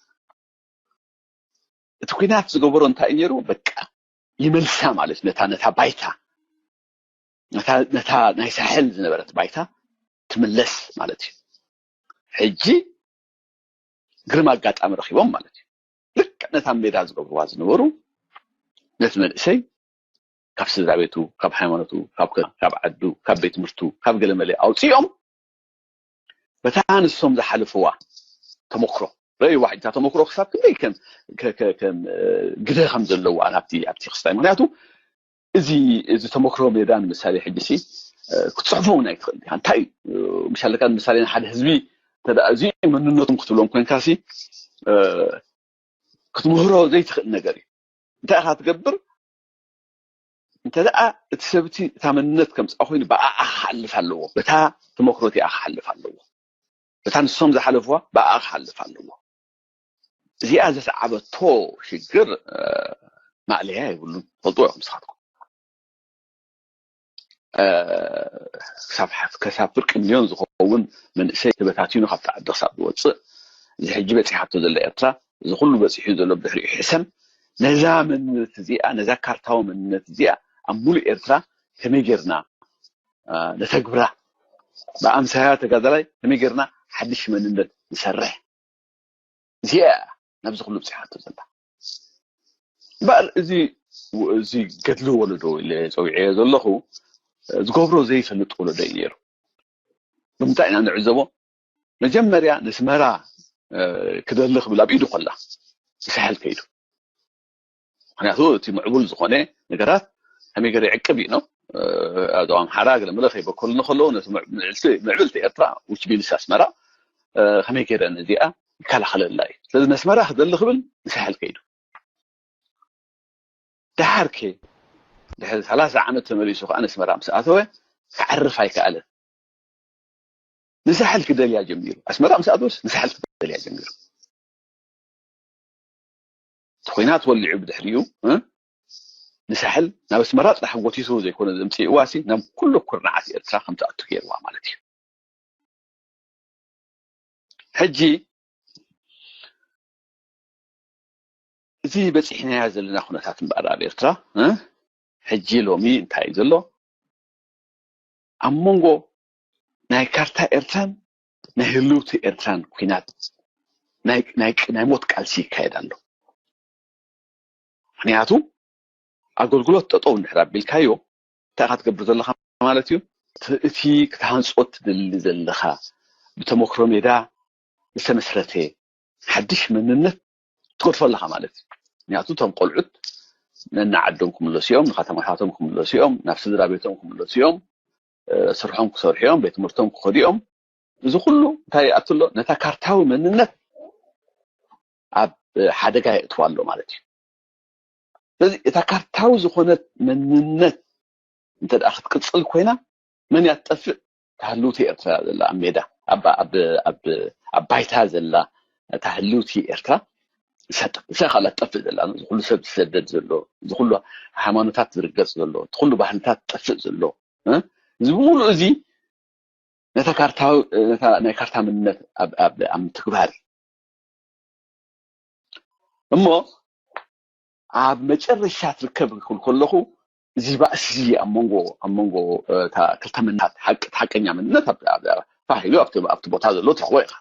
እቲ ኩናት ዝገበሮ እንታይ እዩ ነይሩ? በቃ ይመልሳ ማለት ነታ ነታ ባይታ ነታ ናይ ሳሕል ዝነበረት ባይታ ትምለስ ማለት እዩ። ሕጂ ግርም ኣጋጣሚ ረኺቦም ማለት እዩ። ልክዕ ነታ ሜዳ ዝገብርዋ ዝነበሩ ነቲ መንእሰይ ካብ ስድራ ቤቱ፣ ካብ ሃይማኖቱ፣ ካብ ዓዱ፣ ካብ ቤት ትምህርቱ፣ ካብ ገለመለ ኣውፅኦም በታ ንሶም ዝሓለፍዋ ተመክሮ ረእይዋ። ሕጂ እታ ተመክሮ ክሳብ ክንደይ ከም ግደ ከም ዘለዋ ናብቲ ኣብቲ ክስታይ። ምክንያቱ እዚ እዚ ተመክሮ ሜዳ ንምሳሌ ሕጂ ሲ ክትፅሕፎ እውን ኣይትኽእል ዲኻ። እንታይ ምሳሌ ንምሳሌ ንሓደ ህዝቢ እዚ መንነቶም ክትብሎም ኮይንካ ሲ ክትምህሮ ዘይትኽእል ነገር እዩ። እንታይ ኢኻ ትገብር? እንተ ደኣ እቲ ሰብቲ እታ መንነት ከምፅኣ ኮይኑ ብኣኣ ክሓልፍ ኣለዎ፣ በታ ተመክሮ እቲኣ ክሓልፍ ኣለዎ፣ በታ ንሶም ዝሓለፍዋ ብኣኣ ክሓልፍ ኣለዎ። እዚኣ ዘስዓበቶ ሽግር ማእለያ የብሉን። ፈልጥዎ ኢኹም ንስኻትኩም። ክሳብ ፍርቂ ሚልዮን ዝኸውን መንእሰይ ተበታቲኑ ካብቲ ዓዲ ክሳብ ዝወፅእ፣ እዚ ሕጂ በፂሓቶ ዘላ ኤርትራ፣ እዚ ኩሉ በፂሑ ዘሎ ብድሕሪኡ ሕሰም፣ ነዛ መንነት እዚኣ፣ ነዛ ካርታዊ መንነት እዚኣ ኣብ ሙሉእ ኤርትራ ከመይ ጌርና ነተግብራ፣ ብኣምሳያ ተጋዳላይ ከመይ ጌርና ሓድሽ መንነት ንሰርሕ፣ እዚኣ እያ ናብዚ ኩሉ ብፂሓቶ ዘላ። እምበኣር እዚ እዚ ገድሊ ወለዶ ኢለ ፀዊዐዮ ዘለኹ ዝገብሮ ዘይፈልጥ ወለዶ እዩ ነይሩ። ብምንታይ ኢና ንዕዘቦ? መጀመርያ ነስመራ ክደሊ ክብል ኣብ ኢዱ ከላ ንሳሕል ከይዱ። ምክንያቱ እቲ ምዕቡል ዝኾነ ነገራት ከመይ ገይሩ ይዕቅብ እዩ ነው። ኣብ ኣምሓራ ገለመለ ከይበከሉ ከለዉ ነቲ ምዕብልቲ ኤርትራ ውች ቢልስ ኣስመራ ከመይ ገይረ ነዚኣ ይከላኸለላ እዩ። ስለዚ ነስመራ ክደሊ ክብል ንሳሕል ከይዱ። ደሓር ከ ድሕሪ ሰላሳ ዓመት ተመሊሱ ከዓ ነስመራ ምስ ኣተወ ክዓርፍ ኣይከኣለን። ንሳሕል ክደልያ ጀሚሩ። ኣስመራ ምስ ኣተወስ ንሳሕል ክደልያ ጀሚሩ። እቲ ኹናት ወሊዑ ብድሕሪኡ ንሳሕል ናብ ኣስመራ ጥራሕ ጎቲቱ ዘይኮነ ዘምፅእዋ ሲ ናብ ኩሉ ኩርናዓት ኤርትራ ከም ትኣቱ ገይርዋ ማለት እዩ። ሕጂ እዚ በፂሕናያ ዘለና ኩነታት እምበኣር ኣብ ኤርትራ ሕጂ ሎሚ እንታይ እዩ ዘሎ? ኣብ መንጎ ናይ ካርታ ኤርትራን ናይ ህልውቲ ኤርትራን ኩናት ናይ ሞት ቃልሲ ይካየድ ኣሎ። ምክንያቱ ኣገልግሎት ጠጠው እንድሕር ኣቢልካዮ እንታይ ኢኻ ትገብር ዘለኻ ማለት እዩ? እቲ ክትሃንፆ ትደሊ ዘለኻ ብተመክሮ ሜዳ ዝተመስረተ ሓድሽ መንነት ትገድፎ ኣለኻ ማለት እዩ። ምክንያቱ እቶም ቆልዑት ነናዓዶም ክምለሱ እዮም፣ ንከተማታቶም ክምለሱ እዮም፣ ናብ ስድራ ቤቶም ክምለሱ እዮም፣ ስርሖም ክሰርሑ እዮም፣ ቤት ትምህርቶም ክኸዱ እዮም። እዚ ኩሉ እንታይ ይኣቱ ኣሎ? ነታ ካርታዊ መንነት ኣብ ሓደጋ የእትዋ ኣሎ ማለት እዩ። ስለዚ እታ ካርታዊ ዝኾነት መንነት እንተ ደኣ ክትቅጽል ኮይና፣ መን እያ ትጠፍእ? እታ ህልውቲ ኤርትራ ዘላ ኣብ ሜዳ፣ ኣብ፣ ኣብ፣ ኣብ፣ ኣብ ባይታ ዘላ እታ ህልውቲ ኤርትራ፣ እሳ ጥፍ-፣ እሳ ካላ ትጠፍእ ዘላ፣ እዚ ኩሉ ሰብ ዝሰደድ ዘሎ፣ እዚ ኩሉ ሃይማኖታት ዝርገጽ ዘሎ፣ እቲ ኩሉ ባህልታት ዝጠፍእ ዘሎ፣ እ? እዚ ብምሉእ እዚ ነታ ካርታ፣ ነታ ናይ ካርታ መንነት ኣብ፣ ኣብ፣ ኣብ ምትግባር እዩ። እሞ ኣብ መጨረሻ ትርከብ ክብል ከለኹ፣ እዚ ባእሲ እዚ ኣብ መንጎ፣ ኣብ መንጎ፣ እ፣ እታ ክልተ መንነት፣ ሓቂ-፣ ሓቀኛ መንነት ኣብ፣ ኣብ፣ ፋሕ ኢሉ ኣብቲ፣ ኣብቲ ቦታ ዘሎ ትረኽቦ ኢኻ።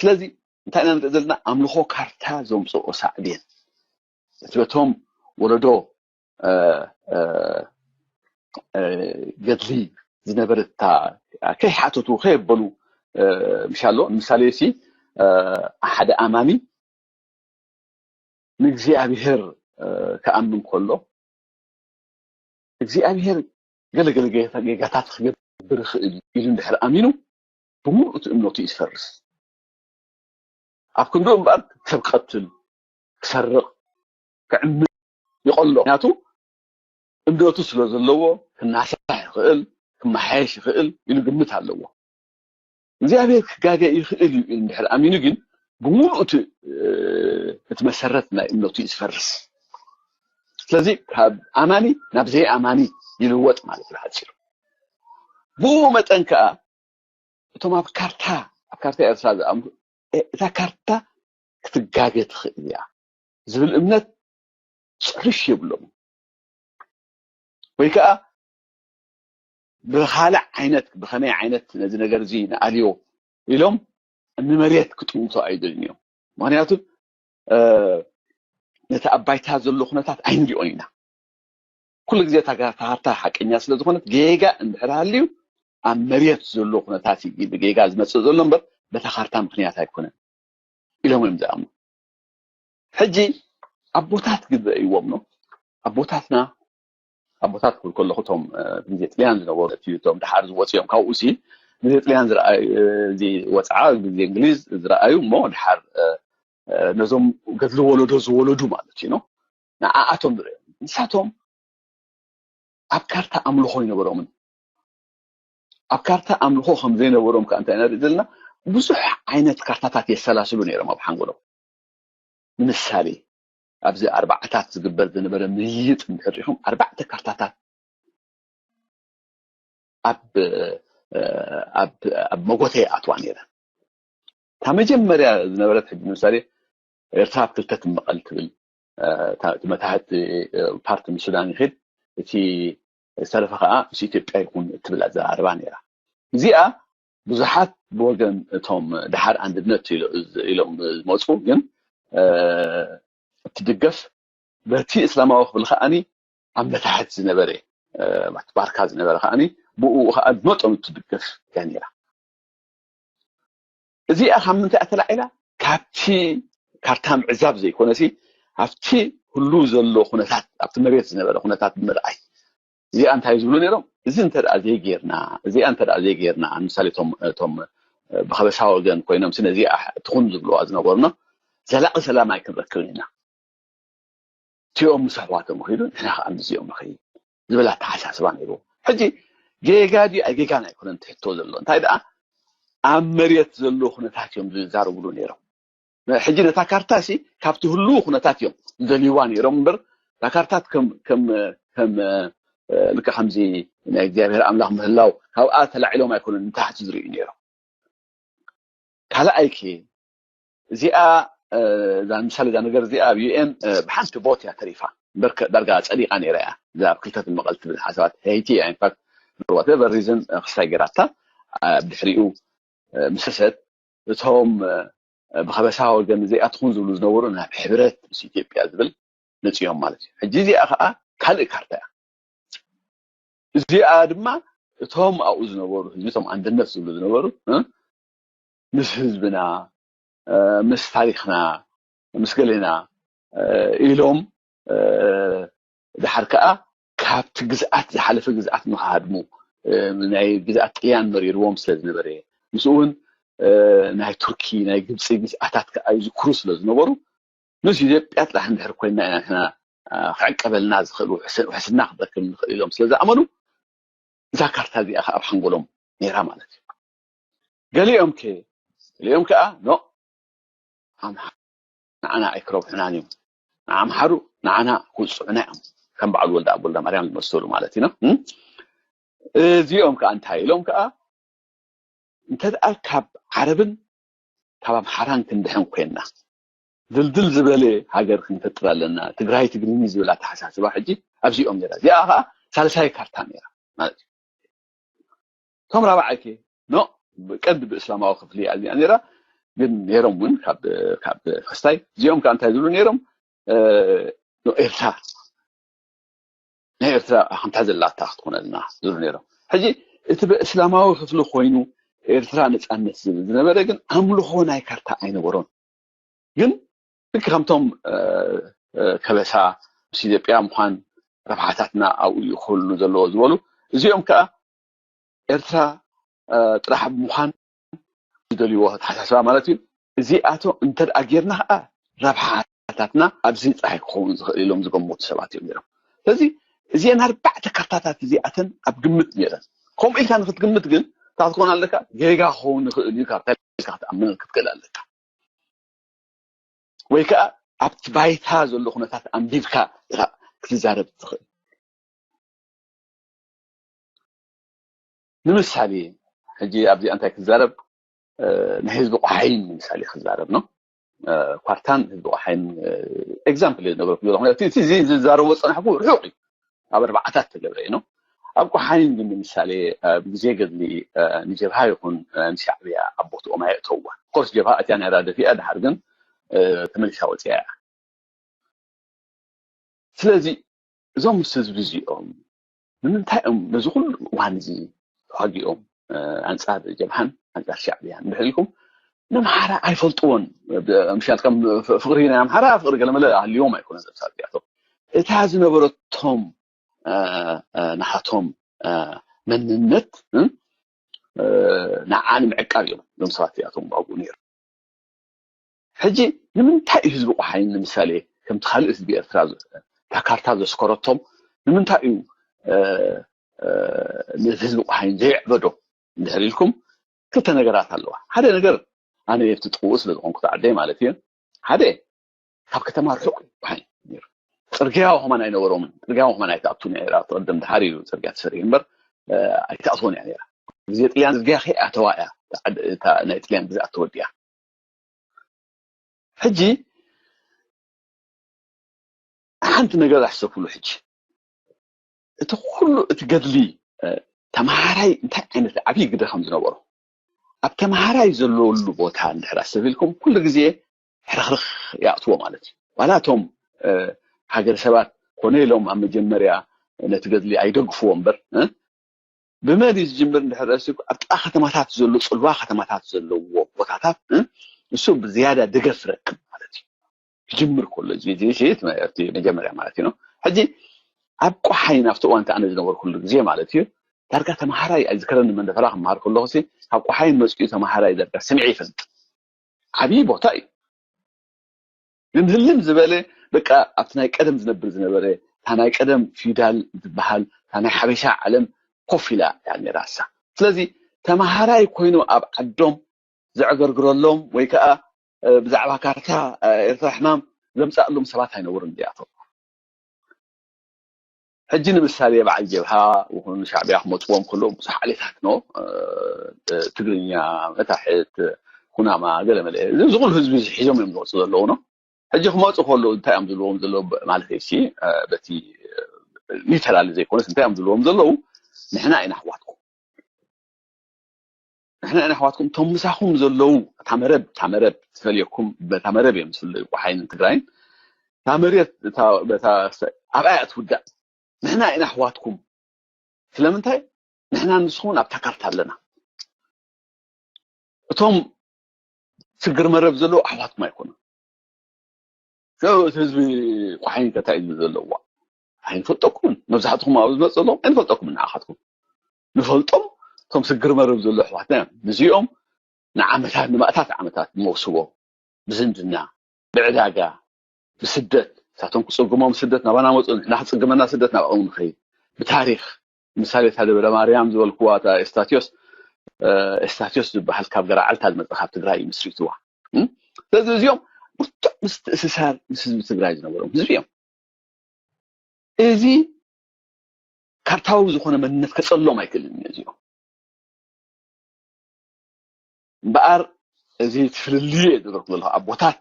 ስለዚ እንታይ ኢና ንርኢ ዘለና? ኣምልኾ ካርታ ዘምጽኦ ሳዕቤን፣ እቲ በቶም ወለዶ፣ እ፣ እ፣ እ፣ ገድሊ ዝነበረት እታ፣ ከይሓተቱ ከየበሉ፣ እ፣ ምሻሎ። ንምሳሌ፣ ሲ፣ እ፣ ሓደ ኣማኒ ንእግዚኣብሔር፣ እ፣ ክኣምን ከሎ፣ እግዚኣብሔር ገለ ገለ ጌጋ-፣ ጌጋታት ክገብር ይኽእል እዩ ኢሉ እንድሕር ኣሚኑ፣ ብምሉእ እቲ እምነቱ እዩ ዝፈርስ። ኣብ ክንድኡ እምበኣር ሰብ ክቐትል፣ ክሰርቕ፣ ክዕምጽ ይቐሎ። ምኽንያቱ እምነቱ ስለ ዘለዎ ክናሳሕ ይኽእል፣ ክመሓየሽ ይኽእል ኢሉ ግምት ኣለዎ። እግዚኣብሔር ክጋገ ይኽእል እዩ ኢሉ እንድሕር ኣሚኑ ግን፣ ብምሉእ እቲ፣ እ፣ እቲ መሰረት ናይ እምነቱ እዩ ዝፈርስ። ስለዚ ካብ ኣማኒ ናብ ዘይኣማኒ ይልወጥ ማለት እዩ ብሓጺሩ። ብኡ መጠን ከኣ እቶም ኣብ ካርታ፣ ኣብ ካርታ ኤርትራ ዝኣምኑ፣ እ፣ እታ ካርታ ክትጋገ ትኽእል እያ ዝብል እምነት ጭርሽ የብሎም። ወይ ከኣ ብኻልእ ዓይነት፣ ብኸመይ ዓይነት ነዚ ነገር እዚ ንኣልዮ ኢሎም ንመሬት ክጥምቱ ኣይደልን እዮም። ምኽንያቱ፣ እ፣ ነቲ ኣብ ባይታ ዘሎ ኩነታት ኣይንሪኦን ኢና። ኩሉ ግዜ እታ ጋ-፣ እታ ካርታ ሓቀኛ ስለ ዝኾነት፣ ጌጋ እንድሕር ሃልዩ ኣብ መሬት ዘሎ ኩነታት እዩ ብጌጋ ዝመጽእ ዘሎ እምበር በታ ካርታ ምኽንያት ኣይኮነን ኢሎም እዮም ዝኣምኑ። ሕጂ ኣቦታት ግን ረእይዎም ነው። ኣቦታትና፣ ኣቦታት ክብል ከለኹ እቶም፣ እ፣ ግዜ ጥልያን ዝነበሩ፣ እቲ እቶም ደሓር ዝወፁ እዮም። ካብኡ ሲ ግዜ ጥልያን ዝረኣዩ፣ እ፣ እዚ ወፅዓ፣ ግዜ እንግሊዝ ዝረኣዩ እሞ ደሓር፣ እ፣ እ፣ ነዞም ገድሊ ወለዶ ዝወለዱ ማለት እዩ ነው። ንዓኣቶም ንሪኦም። ንሳቶም ኣብ ካርታ ኣምልኾ ኣይነበሮምን። ኣብ ካርታ ኣምልኾ ከም ዘይነበሮም ከኣ እንታይ ንርኢ ዘለና? ብዙሕ ዓይነት ካርታታት የሰላስሉ ነይሮም ኣብ ሓንጎሎም። ንምሳሌ፣ ኣብዚ ኣርባዓታት ዝግበር ዝነበረ ምይይጥ እንድሕር ሪኢኹም፣ ኣርባዕተ ካርታታት ኣብ፣ ኣብ፣ ኣብ መጎተ ይኣትዋ ነይረን። እታ መጀመርያ ዝነበረት ሕጂ ንምሳሌ ኤርትራ ኣብ ክልተ ትመቐል ትብል፣ እ፣ እታ፣ እቲ መታሕቲ፣ እ፣ ፓርቲ ምስ ሱዳን ይኸድ፣ እቲ ዝተረፈ ከዓ ምስ ኢትዮጵያ ይኹን እትብል ኣዘራርባ ነይራ። እዚኣ ብዙሓት ብወገን እቶም ደሓር ኣንድነት ኢሎ-፣ ኢሎም ዝመፁ ግን፣ እ፣ እትድገፍ በቲ እስላማዊ ክብል ከዓኒ ኣብ መታሕት ዝነበረ፣ እ፣ ባርካ ዝነበረ ከዓኒ ብኡ ከዓ መጠኑ እትድገፍ እያ ነይራ። እዚኣ ካብ ምንታይ እያ ተላዒላ? ካብቲ ካርታ ምዕዛብ ዘይኮነሲ ኣብቲ ህሉ ዘሎ ኩነታት፣ ኣብቲ መሬት ዝነበረ ኩነታት ብምርኣይ። እዚኣ እንታይ ዝብሉ ነይሮም? እዚ እንተ ደኣ ዘይጌርና፣ እዚኣ እንተ ደኣ ዘይጌርና፣ ምሳሌ እቶም፣ እቶም ብኸበሳ ወገን ኮይኖም ስነ እዚኣ ትኹን ዝብልዋ ዝነበሩና ዘላቒ ሰላም ኣይክንረክብን ኢና። እቲኦም ምስ ኣሕዋቶም ይኸዱ፣ ንሕና ከዓ ምስዚኦም ንኸይድ ዝብል ኣተሓሳስባ ነይሩ። ሕጂ ጌጋ ድዩ ኣይጌጋን ኣይኮነን እቲ ሕቶ ዘሎ። እንታይ ደኣ ኣብ መሬት ዘሎ ኩነታት እዮም ዝዛረብሉ ነይሮም። ሕጂ ነታ ካርታ ሲ ካብቲ ህልው ኩነታት እዮም ዝደልይዋ ነይሮም እምበር፣ እታ ካርታት ከም፣ ከም፣ ከም፣ እ፣ ልክዕ ከምዚ ናይ እግዚኣብሔር ኣምላኽ ምህላው ካብኣ ተላዒሎም ኣይኮኑን ንታሕቲ ዝርእዩ ነይሮም። ካልኣይ ከ እዚኣ፣ እ፣ እዛ ምሳሌ እዛ ነገር እዚኣ ኣብ ዩ ኤን፣ እ፣ ብሓንቲ ቮት እያ ተሪፋ። እምበር ከ ዳርጋ ጸዲቓ ነይራ እያ። እዛ ኣብ ክልተ ትመቐል ትብል ሓሳባት ሄይቲ እያ። ኢንፋክት፣ for whatever reason፣ እ፣ ክስታይ ገይራታ፣ እ፣ ብድሕሪኡ፣ እ፣ ምስ ሰሰት፣ እቶም፣ እ፣ ብኸበሳ ወገን እዚኣ ትኹን ዝብሉ ዝነበሩ ናብ ሕብረት ምስ ኢትዮጵያ ዝብል መጺኦም ማለት እዩ። ሕጂ እዚኣ ኸኣ ካልእ ካርታ እያ። እዚኣ ድማ እቶም ኣብኡ ዝነበሩ ህዝቢ፣ እቶም ኣንድነት ዝብሉ ዝነበሩ፣ እ፣ ምስ ህዝብና፣ እ፣ ምስ ታሪኽና፣ ምስ ገሌና፣ ኢሎም፣ ድሓር ከዓ ካብቲ ግዝኣት ዝሓለፈ ግዝኣት ንክሃድሙ ናይ ግዝኣት ጥልያን መሪርዎም ስለ ዝነበረ፣ ምስኡ እውን ናይ ቱርኪ ናይ ግብፂ ግዝኣታት ከዓ ይዝክሩ ስለ ዝነበሩ፣ ምስ ኢትዮጵያ ጥራሕ እንድሕር ኮይና ኢና ንሕና ክዕቀበልና ዝኽእል ውሕስና ክንረክብ ንኽእል ኢሎም ስለ ዝኣመኑ፣ እዛ ካርታ እዚኣ ከዓ ኣብ ሓንጎሎም ነይራ ማለት እዩ። ገሊኦም ከ ገሊኦም ከዓ ኖ፣ ንዓና ኣይክረብሑናን እዮም፣ ንኣምሓሩ ንዓና ክውፅዑና እዮም፣ ከም በዓል ወልደ ኣብ ወልደ ማርያም ዝመሰሉ ማለት ኢና። እዚኦም ከዓ እንታይ ኢሎም ከዓ፣ እንተ ደኣ ካብ ዓረብን ካብ ኣምሓራን ክንድሕን ኮይንና፣ ድልድል ዝበለ ሃገር ክንፈጥር ኣለና፣ ትግራይ ትግርኝ ዝብል ኣተሓሳስባ ሕጂ ኣብዚኦም ነይራ። እዚኣ ከዓ ሳልሳይ ካርታ ነይራ ማለት እዩ። እቶም ራብዓይ ከ ኖ፣ ቀንዲ ብእስላማዊ ክፍሊ እያ እዚኣ ነይራ። ግን ነይሮም እውን ካብ ካብ ፈስታይ እዚኦም ከዓ እንታይ ዝብሉ ነይሮም? ኤርትራ ናይ ኤርትራ ከምታ ዘላታ ክትኮነልና ዝብሉ ነይሮም። ሕጂ እቲ ብእስላማዊ ክፍሊ ኮይኑ ኤርትራ ነፃነት ዝብል ዝነበረ ግን ኣምልኾ ናይ ካርታ ኣይነበሮን። ግን ልክ ከምቶም ከበሳ ምስ ኢትዮጵያ ምዃን ረብሓታትና ኣብኡ እዩ ክህሉ ዘለዎ ዝበሉ፣ እዚኦም ከዓ ኤርትራ ጥራሕ ብምዃን ዝደልይዎ ኣተሓሳስባ ማለት እዩ። እዚኣቶ እንተ ደኣ ጌርና ከዓ ረብሓታትና ኣብዚ ጥራሕ ክኸውን ዝኽእል ኢሎም ዝገመቱ ሰባት እዮም ነይሮም። ስለዚ እዚአን ኣርባዕተ ካርታታት እዚኣተን ኣብ ግምት ነይረን። ከምኡ ኢልካ ንክትግምት ግን እንታይ ክትኮን ኣለካ? ጌጋ ክኸውን ይኽእል እዩ ካብታ ኢልካ ክትኣምን ክትክእል ኣለካ። ወይ ከዓ ኣብቲ ባይታ ዘሎ ኩነታት ኣንቢብካ ኢኻ ክትዛረብ ትኽእል። ንምሳሌ ሕጂ ኣብዚኣ እንታይ ክዛረብ፣ ናይ ህዝቢ ቆሓይን ንምሳሌ ክዛረብ ነው። ኳርታን ህዝቢ ቆሓይን ኤግዛምፕል ዝነበርኩ ዘለኹ እቲ ዝዛረቦ ዝፀናሕኩ ርሑቕ እዩ። ኣብ ኣርባዓታት ተገብረ እዩ ነው። ኣብ ቆሓይን ግን ንምሳሌ ብግዜ ገድሊ ንጀብሃ ይኹን ንሻዕብያ ኣብ ቦትኦም ኣየእተውዋ። ኮርስ ጀብሃ እቲያ ናይራ ደፊኣ ድሓር ግን ተመሊሳ ወፂኣ እያ። ስለዚ እዞም ምስ ህዝቢ እዚኦም ንምንታይ እዮም ነዚ ኩሉ እዋን እዚ ተዋጊኦም ኣንፃር ጀብሃን ኣንፃር ሻዕብያን እንድሕር ኢልኩም፣ ንኣምሓራ ኣይፈልጥዎን። ምሻልካ ፍቅሪ ናይ ኣምሓራ ፍቅሪ ገለመለ ኣልዎም ኣይኮነን ዘብሳቢያቶም እታ ዝነበረቶም ናሃቶም መንነት ንዓ ንምዕቃብ እዮም እዞም ሰባት እዚኣቶም ዋግኡ ነይሩ። ሕጂ ንምንታይ እዩ ህዝቢ ቆሓይን ንምሳሌ ከምቲ ካልእ ህዝቢ ኤርትራ እታ ካርታ ዘስከረቶም ንምንታይ እዩ ነቲ ህዝቢ ቆሓይን ዘይዕበዶ እንድሕር ኢልኩም ክልተ ነገራት ኣለዋ። ሓደ ነገር ኣነ የፍቲ ጥቕኡ ስለ ዝኾንኩ ዓደይ ማለት እዩ። ሓደ ካብ ከተማ ርሑቕ እዩ ቆሓይን ነይሩ። ፅርግያ ከማን ኣይነበሮምን። ፅርግያ ከማን ኣይትኣቱን እያ ነይራ። ትቕደም ድሓር እዩ ፅርግያ ተሰሪሑ እምበር ኣይትኣትዎን እያ ነይራ። ግዜ ጥልያን ፅርግያ ከይኣተዋ እያ እታ ናይ ጥልያን ግዝኣት ተወዲኣ። ሕጂ ሓንቲ ነገር ኣሕሰብኩሉ። ሕጂ እቲ ኩሉ እቲ ገድሊ ተምሃራይ እንታይ ዓይነት ዓብዪ ግደ ከም ዝነበሮ ኣብ ተምሃራይ ዘለወሉ ቦታ እንድሕር ኣሰብ ኢልኩም ኩሉ ግዜ ሕርኽርኽ ይኣትዎ ማለት እዩ። ዋላ እቶም ሃገር ሰባት ኮነ ኢሎም ኣብ መጀመርያ ነቲ ገድሊ ኣይደግፍዎ እምበር ብመን እዩ ዝጅምር እንድሕር ረሲኩ ኣብ ጥቓ ከተማታት ዘሎ ፅልዋ ከተማታት ዘለዎ ቦታታት ንሱ ብዝያዳ ደገፍ ረክብ ማለት እዩ። ክጅምር ከሎ እቲ መጀመርያ ማለት እዩ። ሕጂ ኣብ ቆሓይን ኣብቲ እዋን ኣነ ዝነበርኩሉ ግዜ ማለት እዩ ዳርጋ ተምሃራይ ኣይዝከረኒ መንደፈራ ክመሃር ከለኹ ካብ ቆሓይን መፅኡ ተምሃራይ ዳርጋ ስምዒ ይፈልጥ ዓብዪ ቦታ እዩ። ግን ህልም ዝበለ በቃ ኣብቲ ናይ ቀደም ዝነብር ዝነበረ እታ ናይ ቀደም ፊውዳል ዝበሃል እታ ናይ ሓበሻ ዓለም ኮፍ ኢላ እያ ነይራ እሳ። ስለዚ ተምሃራይ ኮይኑ ኣብ ዓዶም ዘዕገርግረሎም ወይ ከዓ ብዛዕባ ካርታ ኤርትራ ሕማም ዘምፃእሎም ሰባት ኣይነበሩን እዚኣቶም። ሕጂ ንምሳሌ በዓል ጀብሃ ይኹን ሻዕብያ ክመፅዎም ከለዉ ብዙሕ ዓሌታት ነው ትግርኛ፣ መታሕት፣ ኩናማ፣ ገለመለ እዚ ኩሉ ህዝቢ ሒዞም እዮም ዝመፁ ዘለዉ ነው። ሕጂ ክመፁ ከለዉ እንታይ እዮም ዝብልዎም ዘለዉ ማለት ሲ በቲ ሊተራሊ ዘይኮነስ እንታይ እዮም ዝብልዎም ዘለዉ ንሕና ኢና ኣሕዋትኩም ንሕና ኢና ኣሕዋትኩም እቶም ምሳኹም ዘለዉ እታ መረብ እታ መረብ ትፈልየኩም በታ መረብ እዮም ዝፍለዩ ቆሓይንን ትግራይን እታ መሬት እታ በታ ኣብኣ እያ ትውዳእ ንሕና ኢና ኣሕዋትኩም ስለምንታይ ንሕና ንስኹም ኣብታ ካርታ ኣለና እቶም ስግር መረብ ዘለዉ ኣሕዋትኩም ኣይኮኑን እቲ ህዝቢ ቋሒን ከታይ እዩ ዘለዋ? ኣይንፈልጠኩምን። መብዛሕትኹም ኣብ ዝመፅ ዘለኹም ኣይንፈልጠኩምን። ንዓኻትኩም ንፈልጦም እቶም ስግር መርብ ዘሎ ኣሕዋትና እዮም። ንዚኦም ንዓመታት ንማእታት ዓመታት ንመውስቦ ብዝምድና ብዕዳጋ ብስደት ሳቶም ክፅግሞም ስደት ናባና መፁ፣ ንሕና ክፅግመና ስደት ናብኦም ንኸይድ ብታሪክ ምሳሌ እታ ደብረ ማርያም ዝበልክዋ እታ ኤስታቲዮስ ኤስታቲዮስ ዝበሃል ካብ ገራዓልታ ዝመፀ ካብ ትግራይ እዩ ምስሪትዋ። ስለዚ እዚኦም ብርቱዕ ምስትእስሳር ምስ ህዝቢ ትግራይ ዝነበሮም ህዝቢ እዮም። እዚ ካርታዊ ዝኾነ መንነት ከፀሎም ኣይክእልን እዩ እዚኦም። እምበኣር እዚ ፍልልዩ እየ ዝብለኩም ዘለኹ ኣቦታት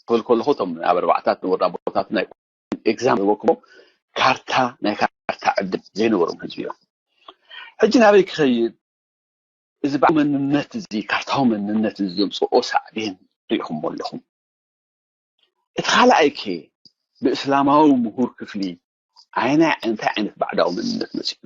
ክብል ከለኹ እቶም ኣብ ኣርባዕታት ንወርድ ኣቦታት ናይ ኤግዛም ዝበልኩሞ ካርታ ናይ ካርታ ዕድል ዘይነበሮም ህዝቢ እዮም። ሕጂ ናበይ ክኸይድ? እዚ በዓል መንነት እዚ ካርታዊ መንነት እዚ ዘምፅኦ ሳዕቤን ሪኢኹሞ ኣለኹም። እቲ ካልኣይ ከ ብእስላማዊ ምሁር ክፍሊ ኣይናይ እንታይ ዓይነት ባዕዳዊ መንነት መፅኡ?